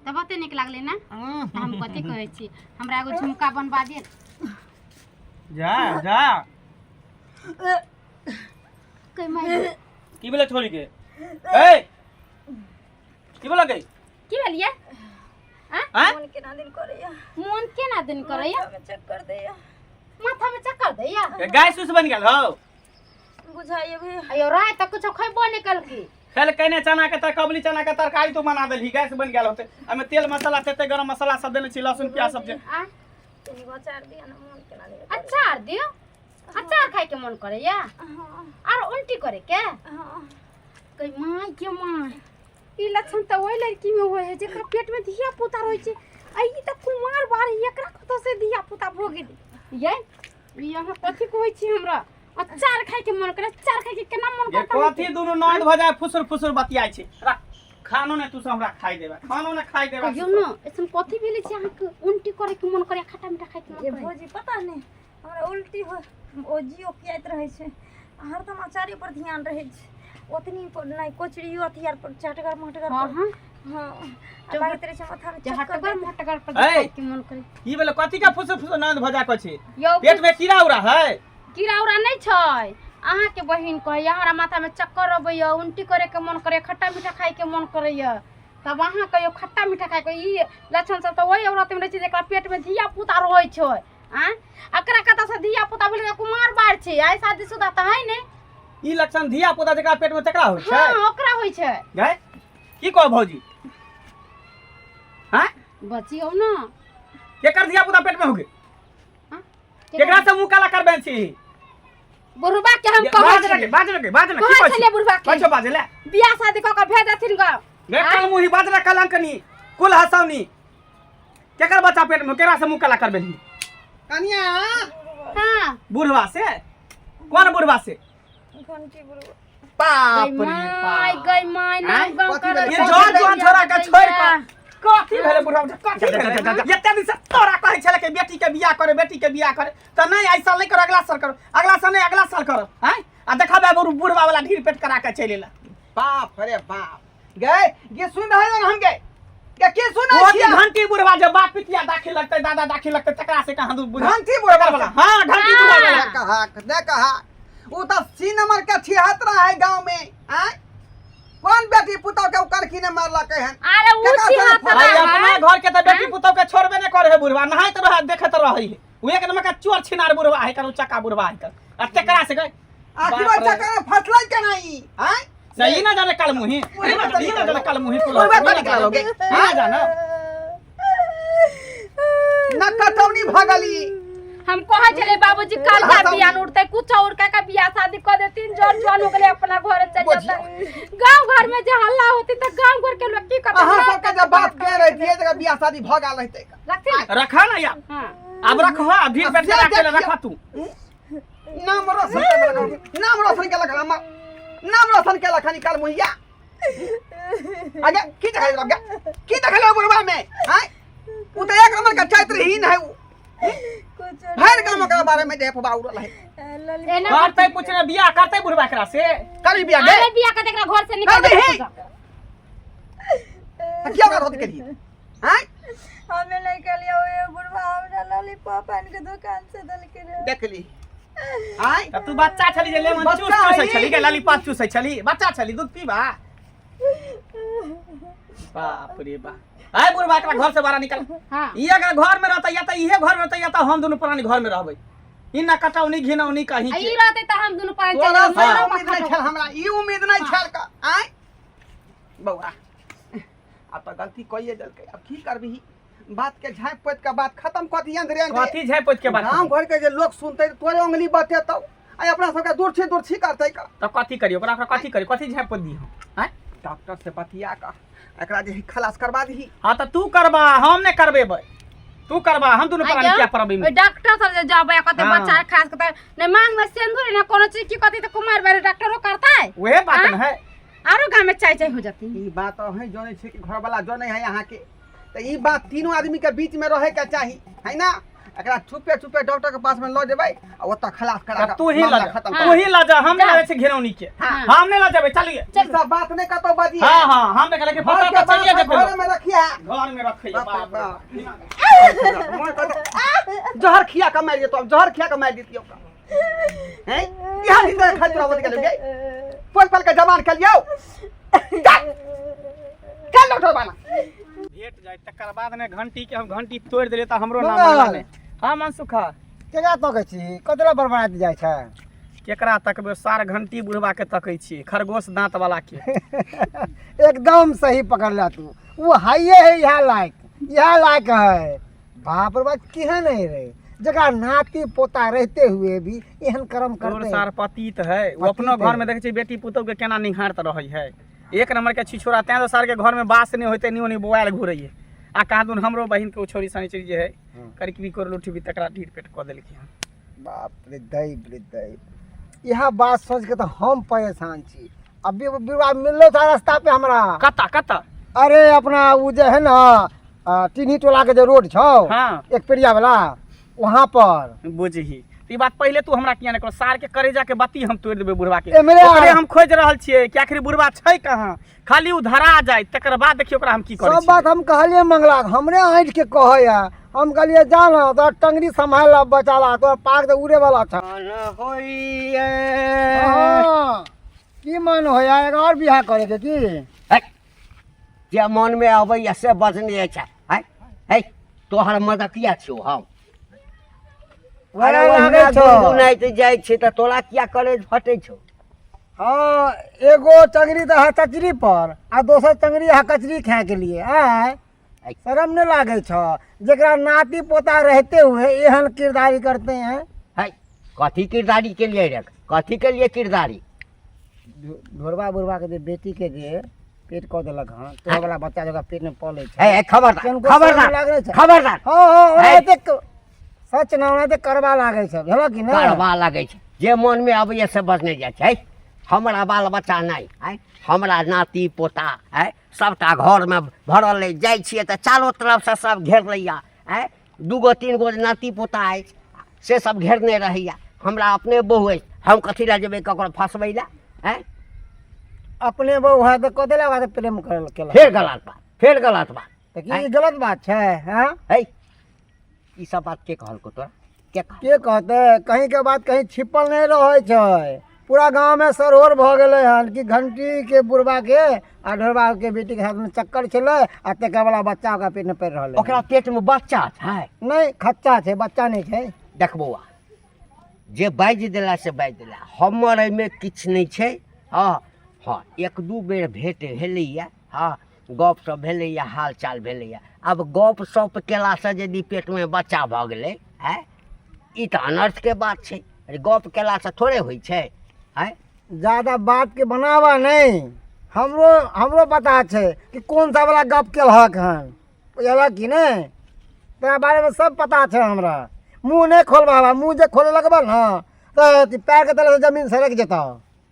तऽ बहुते नीक लागलै ने। तऽ हम कथी कहै छी, हमरा एगो झुमका बनवा दिअ। जा जा। कै माय। की भेलै छोरी के? ए, की भेलै गे? की भेल ये? आँय? मोन केना दिन करैया। मोन केना दिन करैया? माथामे चक्कर दैया। माथा में चक्कर दैया? ए, गाय सुस बन गेल हौ। बुझाइए भी। अयो, रात तक कुछो खैबो नहीं कलकी। खेल कने चना के तर कबली चना के तरकारी तू बना देलही, गैस बन गेल होते। एहिमे तेल मसाला तेते गरम मसाला सब देने छी, लहसुन प्याज सब जे। आ कनी अचार दिअ ने, मोन केना दिन करैया। अचार दियो? अचार खाय के मन करैया? हाँ। आर उल्टी करे के? हाँ। कई माय के माय, ई लक्षण तऽ ओहि लड़की में होय है जेकरा पेट में धिया पुता रहै छै। आ ई तऽ कुमार बार है, एकरा कतऽ से धिया पुता भऽ गेलै ये? ई अहाँ कथी कहै छी? हमरा अचार खाय के मन करे, अचार खाय के केना मन ये करता? कथी दुनू ननद भऽ जाय फुसुर फुसुर बतियाइ छै। रख, खानो ने तू सब हमरा खाइ देबे, खानो ने खाइ देबे। कहियौ ने, ऐसन कथी भेलै छै अहाँके उल्टी करे के मन करे, खट्टा मीठा खाय के मन ये करे? भौजी, पता नहि हमरा उल्टी हो ओ जियो पियाइत रहै छै, हरदम अचारे पर ध्यान रहै छै, ओतनी पर नहि, कचरियो अथी आर पर चटगर मटगर हाँ पर। हाँ। हाँ, आ लागैत रहै छै माथामे जे चक्कर हटगर दैत। मटगर पर ऐ! खाय के मन करे। की भेलै? कथी के फुसुर फुसुर ननद भऽ जाय छै? यौ। पेट में कीड़ा उड़ा है? कीड़ा उड़ा नहि छै। अहाँके बहिन कहैया हमरा माथामे चक्कर अबैया, उल्टी करे के मन करैया, खट्टा मीठा खाय के मन करैया। तब अहाँ कहियो खट्टा मीठा खाय के ई लक्षण सब तऽ ओहि औरत मे रहै छै जेकरा पेट मे धिया पुता रहै छै। आँय, एकरा कतऽ से धिया पुता भेलै? कुमार बार छै, आइ शादीशुदा तऽ है नहि। ई लक्षण धिया पुता जेकरा पेट में तकरा होइ छै? हाँ, ओकरा होइ छै। गै, की कह भौजी? हाँ। बचियौ ने। केकर धिया पुता पेट में हो गेल? हाँ? केकरा से मुंह काला करबे छी? बुढ़बा के हम कहै बाज छलियै। रे, बाज रे, बाज ने। की कहै कहै छलियै बुढ़बा के। कहै छौ बाजे ले। बियाह शादी कऽ के भेज देथिन गऽ। गे कल मुही, बाज रे कलंकनी, कुल हसौनी। केकर बच्चा पेट में? केकरा से मुंह काला करबे? कनिया। हाँ। बुढ़वा से? कोन बुढ़वा से? घंटी बुढ़वा। बाप गई रे माय। बाप। गई माय, आँय? नाम गाँव कथी करल। भेलै? ये जर जर छोरा के छोड़ के कथी भेलै बुढ़वा? कथी भेलै? एते दिन से तोरा कहै छलै कि बेटी के बियाह करे, बेटी के बियाह करे, तऽ नहि, एहि साल नहि कर, अगला साल करो, अगला साल नहि, अगला साल करो। आँय, आ देखा बुढ़वा वाला ढीर पेट करा के चलि एला। बाप रे बाप, गए ये सुन रहल हन हम गए के की सुनै ओ छियै? घंटी बुढ़वा जे बाप पितिया दाखिल लगतै, दादा दाखिल लगतै, तकरा से कहाँ दूर बुढ़वा घंटी बुढ़वा वाला। हाँ, घंटी बुढ़वा वाला। ने कहा, ने कहा, उ तऽ सी नंबर के छिहत्तरा है गांव में। आय, कौन बेटी पुतौ के ओकर की ने मारलकै हन? अरे उ केकरा संगे छिहत्तरा अरे है। अपना घर के तऽ बेटी पुतौ के छोड़बे नहि करे है बुढ़वा। नहाइत रह, देखैत रहै है। उ एक नंबर का चोर छिनार बुढ़वा है कर, चक्का बुढ़वा है कर। आ तकरा से गए आखिर बाप रे। चक्कर में फसलै केना ई? आय। सही ना जाने कल मुही, ई ना जाने कल मुही कुल। बुढ़वा तो निकला लोगे। ना जानो। न कटौनी भगली। हम कहै छलियै बाबूजी कर्जा बियान उठतै, कुछ और का बियाह शादी कऽ देथिन, जर जवान हो गेलै, अपना घर चलि जेतै। गाँव घर में जे हल्ला होती तऽ गाँव घर के लोग की करतै? अहाँ सबके जब बात कह रहे थिए जब बियाह शादी भ गेल रहतै। रखथिन। रखा ना यार। हाँ। अब रखवा, अभी बैठ के रख के रखवा तू। नाम रोशन के, नाम रोशन के लखन, हमर नाम रोशन के लखन निकाल मुहिया आगे। की देखल लग, की देखल बुढ़वा में? आय, उ त एक नंबर का चरित्रहीन है। उ कुछ भर गांव ओकरा बारे में देख उड़ल है। एना करते पूछने बियाह करते बुढ़वा एकरा से? करी बियाह गे। अरे बियाह के एकरा घर से निकाल कर दही। दे। क्या कर होत करी? आय। हमे नहीं कहलियै, ओए बुढ़वा हमरा लॉलीपॉप आनि के दुकान से देलकै रे। देखली? आय। त तू बच्चा छली जे लेमन बच्चा चूस चूसै हई। छली के लॉलीपॉप चूसै छली? बच्चा छली दूध पीबा? बाप रे बाप। आय बुढ़वा, एकरा घर से बाहर निकल। हाँ। ई अगर घर में रहता, या त इहे घर में रहता, या त हम दुनू प्राणी घर में रहबै। ई ना कटौनी घिनौनी कहीं आ ई के। रहतै तऽ हम दुनू प्राणी तोरा चलि से जेबै। उम्मीद नहीं छल हमरा, ई उम्मीद नहीं छल का। आय बौआ, अब तो गलती कइए देलकै, अब की करबिही? बात के झाँपि पोति के बात खत्म कऽ दिही अंदरे अंदरे। कथी झाँपि पोति के बात? गाँव घर के जे लोग सुनते तऽ तोरे उंगली बतेतौ आ अपना सबके दूर छी करतै का। त कथी करी ओकरा? ओकरा कथी करी? कथी झाँपि पोति दिही? आँय? डॉक्टर से बतिया कऽ एकरा जे है खलास करवा दही। हाँ, त तू करबा, हम नहि करबेबै। तू करबा, हम दुनू प्राणी आइयो, क्या परबै? ओहि डॉक्टर सब जे जबै कते हाँ। बच्चा खास कते नहीं मांग में सिंदूर ने कोनो चीज की कथी, तऽ कुमार बारे डॉक्टरो करतै। उहे बात आँय? न है। आरो गाँव में चाय चाय हो जाती। ई बात अहें जनै छी कि घरवाला जनै है अहाँके, तऽ ई बात तीनों आदमी के बीच में रहे के चाही है ना? एकरा छुपे छुपे डॉक्टर के पास में लऽ जेबै आ ओतऽ खलास करा त कऽ तू ही मामला लऽ जा। खत्म। हाँ। तू ही लऽ जा, हम जा। नहि लऽ जाइ छी घिनौनी के। हाँ। हम नहि लऽ जेबै, चलिए। ई सब बात नहि कतौ बजिए। हाँ हाँ, हम नहि कहले कि घर पता के तऽ चलिए बात जेतै। घर में रखिए। घर घर में रखैया। बाप रे बाप रे बाप। बाप। जहर खिया के मारि देतौ, जहर खिया के मारि दितियौ हैं। यहाँ दिन तक खाइत रहबो गेल गे, पल पल के जवान के लियौ। चल चल डॉक्टर बाना भेट जाए तकर बाद ने घंटी के हम घंटी तोड़ि देलियै तऽ हमरो नाम मंगल। मंगला नहि। हाँ मनसुखा। केकरा तकै छी? कतरा बड़बड़ाइत जाइ छै? केकरा तकबै सार, घंटी बुढ़वा के तकै छियै, खरगोश दांत वाला के। एकदम सही पकड़ला तू, वो हाइए है, इएह लायक, इएह लायक है। बाप रे बाप, केहन है रे, जकरा नाती पोता रहते हुए भी एहन कर्म तोर करते। सार पतित है ओ, अपनो पतित घर में है। देखै छियै बेटी पुतोह के केना निहारत रहै है, एक नंबर के छिछोरा। तैं तो सार के घर में बास नहि होइते, नहीं ओनी बोआल घुरैये। आ कहाँ दुन हमरो बहिन के ओ छोरी सनिचरी जे है, करिकबी कर लुठी भी, तकरा ढीर पेट कऽ देलखिन हन। बाप रे दैव रे दैव, इएह बात सोच के तऽ हम परेशान छी। अभी विवाह मिललो था रास्ता पे हमरा। कता कता? अरे अपना उ जे है ना टिन्ही टोला के जे रोड छौ, एक पेड़िया वाला, वहाँ पर। बुझही ई बात पहिले तू हमरा किया नहि कहल? सार के करेजा के बत्ती हम तोड़ि देबै बुढ़वा के। एमरे आ- ओकरे हम खोजि रहल छियै कि आखिर बुढ़वा छै कहाँ। खाली उ धरा जाय तकर बाद देखियौ ओकरा हम की करै सब छी। बात हम कहलियै मंगला, हमरे ऐंठ के कहैया। हम कहलियै जा ना, तोरा टंगरी सम्हाल ला, बचा ला, तोरा पाग तऽ उड़े वाला छ। हाँ, की मन होया, एगो और बियाह करे के की? है, जे मनमे अबैया से बजने छै। है है, तोहर मदकिया छियौ हम। वएह अरे लागै ओहिना छौ। गुनगुनाइत जाइ छै तऽ तोरा किया कलेज फटै छौ? हाँ, एगो चंगरी तऽ है चचरी पर आ दोसर चंगरी है कचरी खाए के लिए। आय, शर्म नहीं लागे छौ, जेकरा नाती पोता रहते हुए एहन किरदारी करते हैं? है, कथी किरदारी के लिए रे? कथी के लिए किरदारी? ढोरबा बुढ़बा के जे बेटी के जे पेट कऽ देलक हन, तोहर वाला बच्चा जकरा पेट में पलै छै। है है, खबरदार। किनको शर्म खबरदार। लागै छै? खबरदार। हाँ हाँ, है। ओनाहिते सच ना, ओनाहिते करबा लागै छै, भेल कि नहि? करबा लागै छै। जे मनमे अबैया से बजने जाइ छै। हमरा बाल बच्चा नहि है, हमरा नाती पोता है, सभटा घरमे भरल अइ। जाइ छियै तऽ चारो तरफसँ सभ घेर लैया। आँय, दूगो तीन गो नाती पोता अछि से सब घेरने रहैया। हमरा अपने बहु अछि, हम कथी लए जेबै ककरो फँसबै लए? आँय। अपने बहु है तऽ कथी लए ओकरा से प्रेम करल केलक? फेर गलत बात, फेर गलत बात। तऽ की ई गलत बात छै? हँ। है, ई सब बात के कहलको तोरा? के कहलको? के कहतै? कहीं के बात कहीं छिपल नहि रहै छै। पूरा गाँव में सरोवर भऽ गेलै हन कि घंटी के बुढ़बा के आ ढोरबा के बेटी के साथ में चक्कर छलै आ तकर वाला बच्चा ओकरा पेट में पड़ि रहलै। ओकरा पेट में बच्चा छै? नहि, खच्चा छै, बच्चा नहि छै। देख बौआ, जे बाजि देला से बाजि देला, हमर एहिमे किछु नहि छै। हँ हँ, एक दू बेर भेँट भेलैए, हँ, गप सप भेलैए, हाल चाल भेलैए। आब गप सप केलासँ यदि पेटमे बच्चा भऽ गेलै, आँय, ई तऽ अनर्थके बात छै। अरे, गप केलासँ थोड़े होइ छै? आँय। ज्यादा बात के बनावा नहि। हमरो हमरो पता छै कि कोन सा वाला गप केलहक हन, बुझलक कि नहि? तोरा बारेमे सब पता छै हमरा। मुँह नहि खोलबाबा। मुँह जे खोले लगबऽ ने तऽ अथी पैरके तले से जमीन सरकि जेतौ।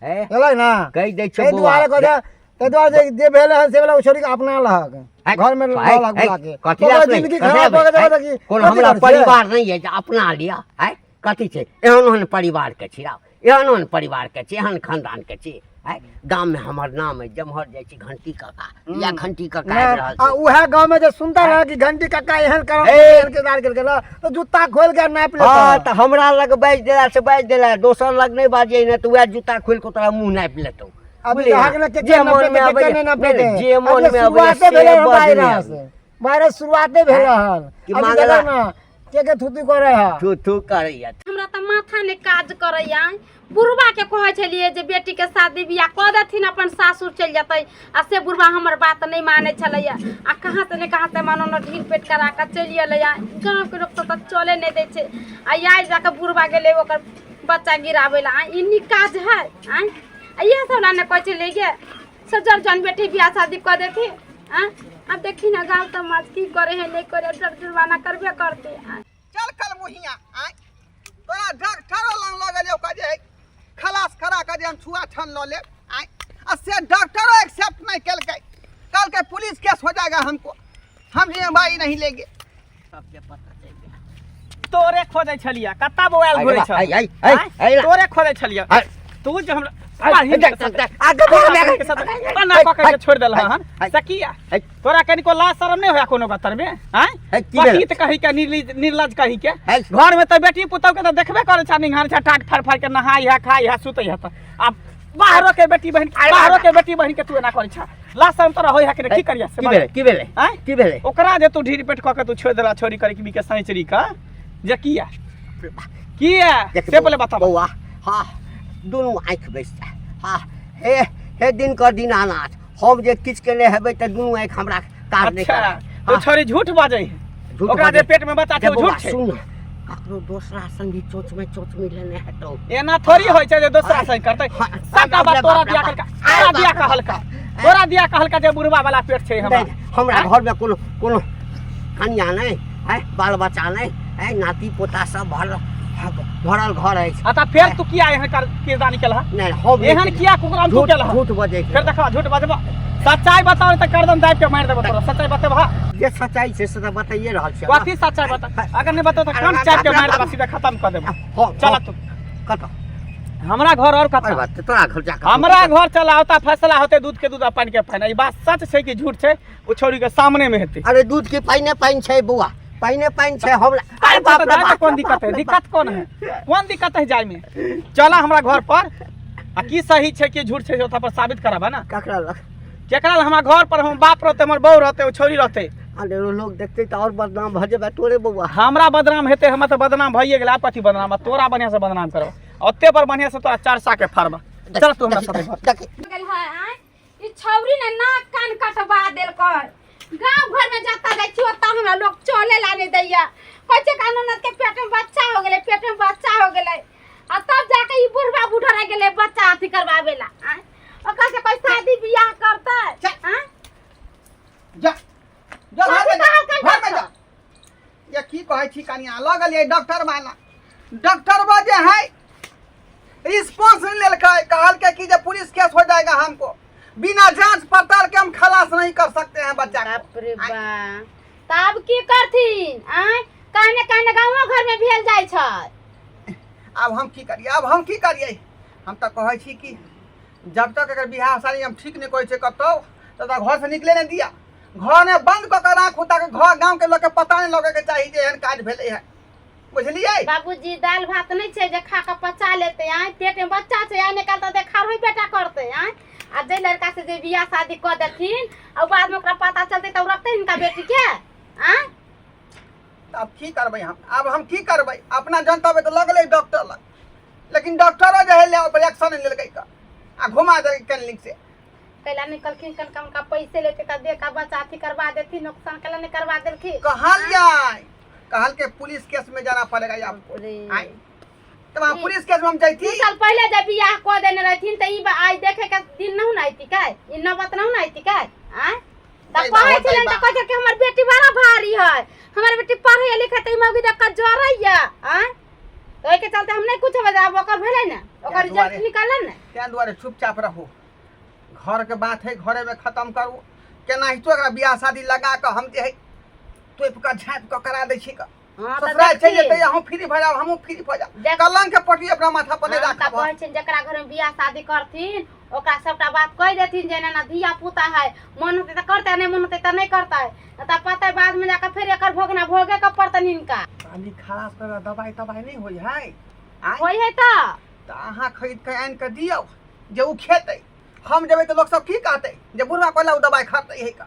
हे, बुझलक ने? कहि दै छौ ताहि बौआ। दुआरे कहै छै, ताहि दुआरे जे जे भेलै हन से वला ओ छोड़ि कऽ अपना लहक है, घरमे है, लहक है, बुला के। कथी लए ओकर अपने? जिंदगी कथी खराब लए भऽ गेल है? तऽ की कोनो कथी हमरा करै छियै? परिवार नहि अछि जे अपना लिअ? है, कथी छै? एहन ओहन परिवारके छी राव, एहन ओहन परिवारके छी, एहन खानदानके छी। है, गाममे हमर नाम अछि, जेम्हर जाइ छी घंटी काका या घंटी काका आबि रहल आ छै। उएह गाँव में जे सुनता रहे कि घंटी काका एहन करम ए! एहन किरदार केलकै ने, तऽ जूता खोलि के नापि लेता। हँ, तऽ हमरा लग बाजि देला से बाजि देला, दोसर लग नहि बाजै ने तऽ उएह जूता खोलि कऽ तोरा मुँह नापि लेतौ। अभी बुझलियै अहाँके ने? ने के जे मनमे नापे अबैए, के नहि नहि, नापे। जे मनमे अबैए शुरुआते से भेलै हन बजने वायरस अबैए। वायरस शुरुआते भेलै हन। कि अभी मांगला- देखो ने के के थूथू करे है। थू थू करैए। हमरा तऽ माथा नहि काज करैया। बुढ़बा के कहै छलियै जे बेटीके शादी बियाह कऽ देथिन, अपन सासुर चलि जेतै, आ से बुढ़बा हमर बात नहि मानै छलैया। आ कहाँ से नहि कहाँ से मानो ने ढील पेट करा कऽ चलि एलैया। गाँवके लोक सब तऽ चले नहि दै छै। आ आइ जाकऽ बुढ़बा गेलै ओकर बच्चा गिराबै लए। आ ई नीक काज है? आँय, आ इएह सब लए ने कहै छलियै गे से जब जन बेटी बियाह शादी कऽ देथिन। आँय, आब देखी ने गाँव समाज की करे है नहि करे, डर जुर्माना करबे करतै। आँय। चल कल मुहिया आय, तोरा डॉक्टरो लग लऽ गेलियौ कहे खलास करा कऽ जे हम छुआ छन लऽ लेब आय, आ से डॉक्टरो एक्सेप्ट नहीं केलकै, कहलकै पुलिस केस हो जाएगा हमको, हम जिम्मेवारी नहीं लेंगे। सबके पता चलि गेल। तोरे खोजै छलियै, कत्ता बौआयल घुरै छल? आइ, आइ, आइ, आँय? आइ, तोरे खोजै छलियै। आइ। तू जे हमरा बहिन के साथे बहिन के साथे बना पकड़ के छोड़ देल हन सकिया तोरा कनिको लाज शरम नहीं होया कोनो गतर में हैं की भेल? पतित कही के निर्लज कही के है। घर में तऽ बेटी पुतहु के तऽ देखबे करै छ निहार छ टाट फाड़ फाड़ के नहाय है खाय है सुतै है तऽ आ बाहरो के बेटी बहिन बाहरो के बेटी बहिन के तू एना करै छ लाज शरम तोरा होय है कि नहीं? की करिया से की भेलै की भेलै आँय? की भेलै ओकरा जे तू ढीर पेट कऽ के तू छोड़ि देला छोरी करे कि के सैचरी का जे किया किया देख से पहिले बताब बौआ हाँ दुनू आँखि बैस जा हाँ हे हे दिन कर दीनानाथ हम जे किछु केने हेबै तऽ दुनू आँखि हमरा काज नहि अच्छा करत तो छोरी झूठ बाजै है झूठ ओकरा जे बाजै। पेट में बच्चा छै जे ओ बौआ झूठ छै सुन ककरो दोसरा संगी चोच में चोच मिलेने हेतौ एना थोड़ी होइ छै जे दोसरा संग करतै हाँ, सबटा बात बाप रे तोरा बाप दिया रे कहलका बाप। तोरा दिया कहलका तोरा दिया कहलका जे बुढ़वा वाला पेट छै हमरा नहि, हमरा घरमे कोनो कोनो कनिया नहि है बाल बच्चा नहि है नाती पोता सब भरल भरल घर अछि आ तऽ फेर तू किया एहन कर किरदानी केलह नहि हम नहि एहन केलियै। किया कुकराम तू झूठ केलह झूठ बजै फेर देखा झूठ बजबा सच्चाई बताओ तऽ करदम दाबि के मारि देबो तोरा सच्चाई बतेबह जे सच्चाई छै से तऽ बताइए रहल छियै कथी सच्चाई बता अगर नहीं बताओ तऽ कंठ चापि के मारि देबा सीधा खत्म कऽ देबो हँ, चल हँ, तू कतऽ हमरा घर और अरे कतऽ बात तऽ तोरा घर जाकऽ हमरा घर चल आवता फैसला होते दूध के दूध आ पानि के पानि ई बात सच छै कि झूठ छै ओ छौड़ी के सामने में हेतै अरे दूध के पाइने पानि छै बौआ पाइने पानि छै हमरा अरे बाप रे बाप बाप, कोन दिक्कत है रे दिक्कत कोन है कोन दिक्कत है जाय में चला हमरा घर पर आ की सही छै की झूठ छै से ओतऽ पर साबित करब है ना ककरा लग केकरा लग हमरा घर पर हम बाप रहते हमर बहू रहते ओ छौड़ी रहते अरे लोग देखते तऽ और बदनाम भऽ जेबै तोरे बौआ हमरा बदनाम हेतै हमरा तऽ बदनाम भइए गेलै आब कथी बदनाम आ तोरा बढ़िआँ से बदनाम करब ओते पर बढ़िआँ से तोरा चार के फाड़ब चल तू हमरा साथे घर देख गेल है आँय ई छौरी ने नाक कान कटवा देलकै गांव घर में जाता जाइ छी ओतऽ हमरा लोग चले ला नहीं दैया कहै छै कानून के पेट में बच्चा हो गेलै पेट में बच्चा हो गेलै आ तब जाके ई बुढ़वा बूढ़ा रह गेलै बच्चा अथी करवावे ला आँय ओकरा से कोई शादी बियाह करतै आँय जा जा घर में जा कथी कहलकै घर में जा ये की कहै छी कनिया लऽ गेलियै डॉक्टर वाला डॉक्टर जे है रिस्पॉन्स नहीं लेलकै कहलकै कि जे पुलिस केस हो जाएगा हमको बिना जांच पड़ताल के हम खलास नहीं कर सकते हैं बच्चा को बाप रे बा तब की करथिन आँय कहने कहने गाँवो घर में भेल जाइ छै आब हम की करियै आब हम की करियै हम तऽ कहै छी कि जब तक एकर बियाह शादी हम ठीक नहि करै छियै कतहु तब तक घरसँ निकले नहि दिअ घरमे बंद कऽ के राखू ताकि घर गाँवके लोकके पता नहि लगैके चाही जे एहन काज भेलै हँ बुझलियै बाबूजी दालि भात नहि छै जे खा कऽ पचा लेतै आँय पेट में बच्चा छै आइ निकाल तऽ देखार होय बेटा करतै आँय आ जे लड़का से जे बियाह शादी कऽ देथिन आ बाद में ओकरा पता चलतै तऽ ओ रखतै हिनका बेटी के आँय तऽ आब की करबै हम आब हम की करबै अपना जनतब तऽ लगलै डॉक्टर लग लेकिन डॉक्टरो जे है ले ओकर एक्शन नहि लेलकै कऽ आ घुमा देलकै क्लिनिक से कैला निकलखिन कनका उनका पैसे लेते तऽ दे का बच्चा अथी करवा देथिन नुकसान कैला नहीं करवा देलखिन कहलियै कहल के पुलिस केस में जाना पड़ेगा आपको रे। आय तो वहाँ पुलिस केस में हम जैती दू साल पहले जब बियाह कऽ देने रहथिन तऽ ई आइ देखे के दिन नहु ने अयती काय ई नौबत नहु ने अयती काय आँय तऽ दैबा, कहै हो छलनि दैबा। तऽ कहै छै कि हमर बेटी बड़ा भारी है हमर बेटी पढ़ैया लिखै तऽ ई मौगी देख कऽ जरैया आँय तऽ ओहिके चलते हम नहि कुछ आब ओकर भेलै ने ओकर ताहि रिजल्ट दुआरे- निकलल ने ताहि दुआरे चुपचाप रहू घरके बात है घरेमे खतम करू केनाहितो एकरा बियाह शादी लगा कऽ हम जे है तोपि कऽ झाँपि कऽ करा दै छी कऽ हाँ, तऽ ससुराल चलि देखथिन। जेतै अहूँ फ्री भऽ जायब हमहूँ फ्री भऽ जायब देख- कलंक के पटरी अपना माथा पर नहि हाँ, तऽ राखब कहै छियनि जकरा घरमे बियाह शादी करथिन ओकरा सबटा बात कहि देथिन जे एना एना धिया पुता है मन होतै तऽ करतै नहि मन होतै तऽ नहि करतै तऽ पता बादमे जाकऽ फेर एकर भोगना भोगे के पड़तनि हिनका खाली खराब कर दबाइ तबाइ नहि होइ है आँय होइ है तऽ तऽ अहाँ खरीद कऽ आनि कऽ दियौ जे ओ खेतै हम जेबै तऽ लोक सब की कहतै जे बुढ़वा कोला ओ दबाइ खरीदै है कऽ